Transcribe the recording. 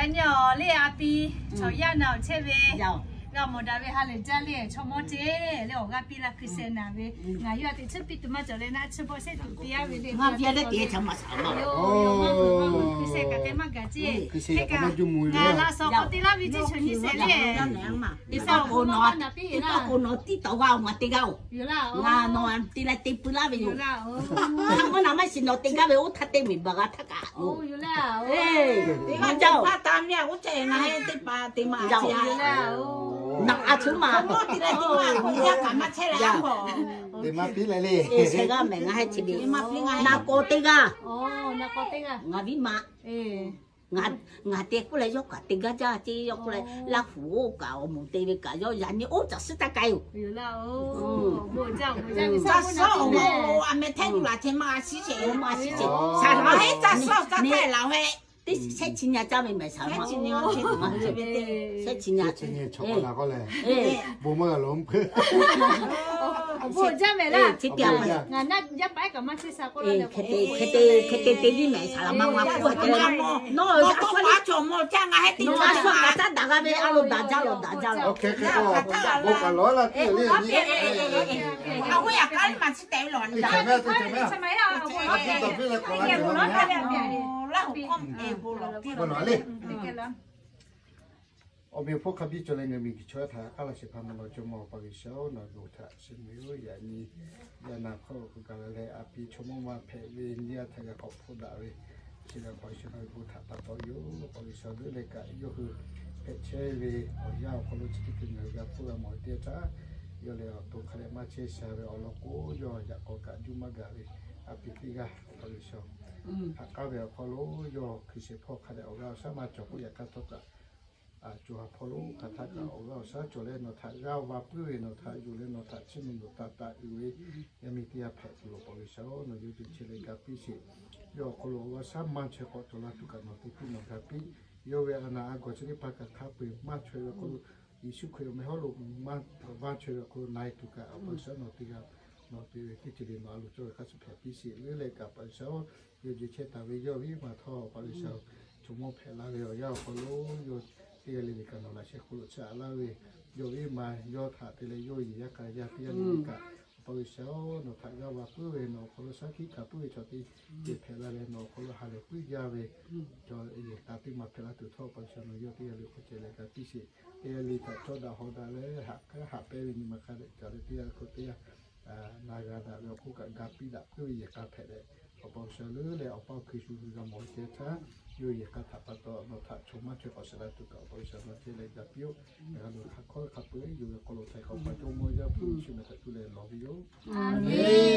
Nyi awˬ le a pi, chaw yaˇ naˬ awˬ chehˇ ve, g'a mawˬ daꞈ ve ha lehˬ jaˇ le, chaw mawˇ ceˇ le awˬ g'aˇ piˇ laˇ hkui sheh naˬ ve, ngaˬ yawˇ a teꞈ tsuhˇ piˇ tuˬ maˇ cawˬ leh naˆ tsuhˇ bawˆ shehˆ tuˬ piˇ aˇ ve le, a te, yoˬ, yoˬ, maˇ meuˬ maˇ meuˬ hkui sheh kaꞈ k'ai maˇ gaˬ ceˇ. Hk'e kaꞈ ngaˬ laꞈ shawˍ k'awꞈ te laˇ ve ceˇ, chaw nyi shehˍ le. Teˇ pawˆ k'o nawˬ, teˇ pawˆ k'o nawˬ tiˉ tawˍ g'a-oˬ, ngaˬ te g'a-oˬ. Ngaˬ nawˬ te leh te pui laˇ ve yoˬ. Hk'a mvuhˇ naw maˇ shiˍ nawˬ te gaˇ ve oˇ htaˇ teˇ miˬ baˬ g'a htaˇ kaꞈ. Oˇ, jaˇ-oˬ. Naꞈ a tcuhˉ ma, te maˇ piˇ leh le. Sheh g'aˇ mehˍ ngaˬ heh chi ve, naˬ k'awꞈ te g'a. Ngaˬ viˉ ma, ngaˬ te k'oˆ leh yawˇ kaꞈ te gaˇ jaˇ ceˇ, yawˇ k'oˆ leh Laˇ huˍ oˇ kaꞈ awˬ moˍ te ve kaꞈ yawˇ yaꞈ nyi oˇ caˬ suhˉ taˇ k'ai-oˬ. Teˇ shehˆ chi nya caˇ ve mehˍ saˍ laꞈ ma, shehˆ chi nya, bon maˇ g'a lo, bon jaˇ mehˍ laˇ, chi te a, hk'e te hk'e te te viˉ mehˍ saˍ laꞈ ma ma k'oˆ a te, nawˬ a shu kaꞈ caˇ daꞈ g'a ve, a lo daꞈ jaˇ lawˬ daꞈ jaˇ lawˬ. Bon kaꞈ lawˬ laˇ teˇ le, a, awˬ meꞈ awˬ hponˇ hk'a biˇ cawˬ leh ngaˬ miˬ guiˬ chaw yaˇ htaꞈ k'aˉ laˇ shehˍ hpaˇ mvuhˇ naw jawˇ mawˇ Awˬ pa G'uiˬsha-oˬ, nawˬ ve bon htaꞈ shiˍ mvuh yoˬ. Yaꞈ nyi yaˇ naˬ hk'aw lo k'o gaˬ la leh a pi chaw mawˇ maˇ hpehꞈ ve nyi a htaꞈ g'a k'awꞈ hpfuhˆ daꞈ ve, chi lehˬ Awˬ pa G'uiˬsha nawˬ ve bon htaꞈ pa taw yoˬ. Awˬ pa G'uiˬsha leuˉ leh kaꞈ yawˇ hui hpehꞈ chehˇ ve awˬ yanˇ awˬ hk'aw lo chi teˇ hkui ngaˬ hui g'a hpfuhˆ g'a mawˬ ve teˇ yanˇ htaˇ, yawˇ lehˬ awˬ to hk'a dehꞈ maˇ chehˇ sha ve awˬ lawn k'o, yawˇ yaꞈ k'aw kaꞈ juˇ maˇ gaˬ ve a pi teˇ g'aˇ Awˬ pa G'uiˬsha htaꞈ k'aˉ ve awˬ hk'aw lo yawˇ hkui shehˍ hpawˇ hk'a dehꞈ awˬ g'aˇ awˬ shaˉ maˇ cawˬ k'oˆ yaꞈ hk'aˇ htawˇ kaꞈ, co ha hpawˇ lo hk'aˬ htaˇ kaꞈ awˬ g'aˇ awˬ shaˉ cawˬ leh nawˬ htaꞈ g'aˇ va puiˉ ve, nawˬ htaꞈ yuˬ leh nawˬ htaꞈ chiˇ mvuh nawˬ taˇ taꞈ uiˍ ve yaˇ miˇ teˇ g'aˇ hpehꞈ tuˬ loˬ. Awˬ pa G'uiˬsha-oˬ, nawˬ yawˇ te chehˇ leh ga piˇ sheˍ. Yawˇ awˬ hk'aw lo awˬ g'aˇ awˬ shaˉ maˇ chaweh k'awꞈ cawˬ la tuˬ kaꞈ nawˬ te piˇ nawˬ ga piˇ. Yawˇ ve a naˬ a gawˬ chi teˇ hpaˍ kaꞈ hk'a peu-eˬ maˇ chaweh ve awˬ hk'aw lo, Yeˍsuˆ Hkriꞈ awˬ meh hawˉ lo maˇ maˇ chaweh ve awˬ hk'aw lo na e tuˬ kaꞈ Awˬ pa G'uiˬsha nawˬ teˇ g'aˇ, nawˬ te ve teˇ ceuˬ le nawˬ a loˍ cawˇ ve hk'a shuˍ hpehꞈ piˇ sheˍ. Leuˉ leh kaꞈ Awˬ pa G'uiˬsha-oˬ, yawˇ jeˬ chehˇ taˍ ve yawˇ viˉ ma htawˇ Awˬ pa G'uiˬsha-oˬ, chaw mawˇ hpehꞈ la ve awˬ yanˇ awˬ hk'aw lo yawˇ teˇ g'aˇ le le kaꞈ nawˬ laꞈ sheh hk'aw lo chiˇ aꞈ laˇ ve, yawˇ viˉ ma yawˇ htaꞈ te leh yawˇ yehˬ yaˇ k'a yaˇ teˇ g'aˇ le le kaꞈ Awˬ pa G'uiˬsha-oˬ, nawˬ htaꞈ g'aˇ va puiˉ ve nawˬ awˬ hk'aw lo shaˉ hkiˆ hkanˍ puiˉ ve chaw teˇ ceuˬ hpehꞈ la leh nawˬ awˬ hk'aw lo ha lehˬ puiˉ jaˇ ve chaw yehˬ k'a teˇ ma hpehꞈ la tuˬ htawˇ Awˬ pa G'uiˬsha nawˬ yawˇ teˇ g'aˇ le hk'aw ceh leh ga piˇ sheˍ. Teˇ g'aˇ le htaꞈ cawˇ daꞈ haw daꞈ leh haꞈ k'aˉ haꞈ pehnˇ ve nyi ma hk'a dehꞈ ca leh teˇ g'aˇ hk'aw teˇ g'aˇ na g'a daꞈ ve awˬ hk'oˆ kaꞈ ga piˇ daꞈ puiˉ ve yehˬ k'a hpehꞈ leh, Awˬ pa G'uiˬsha leuˉ leh Awˬ pa Hkriꞈ shu hui g'a mawˬ ve ceh htaˇ, yawˇ yehˬ k'a htaꞈ pa taw nawˬ htaꞈ chaw maˇ chaweh k'awꞈ shiˍ la tuˬ kaꞈ Awˬ pa G'uiˬsha nawˬ ceh leh ga piˇ-oˆ. G'a lo hk'a hk'awˇ hk'a peu-eˬ yonˍ ve hk'aw lo htaiˍ hk'awꞈ pa cawˇ mawˇ yaˇ hpu chi meh htaꞈ cuˇ leh lawˬ ve yoˬ. Aˬ miˍ.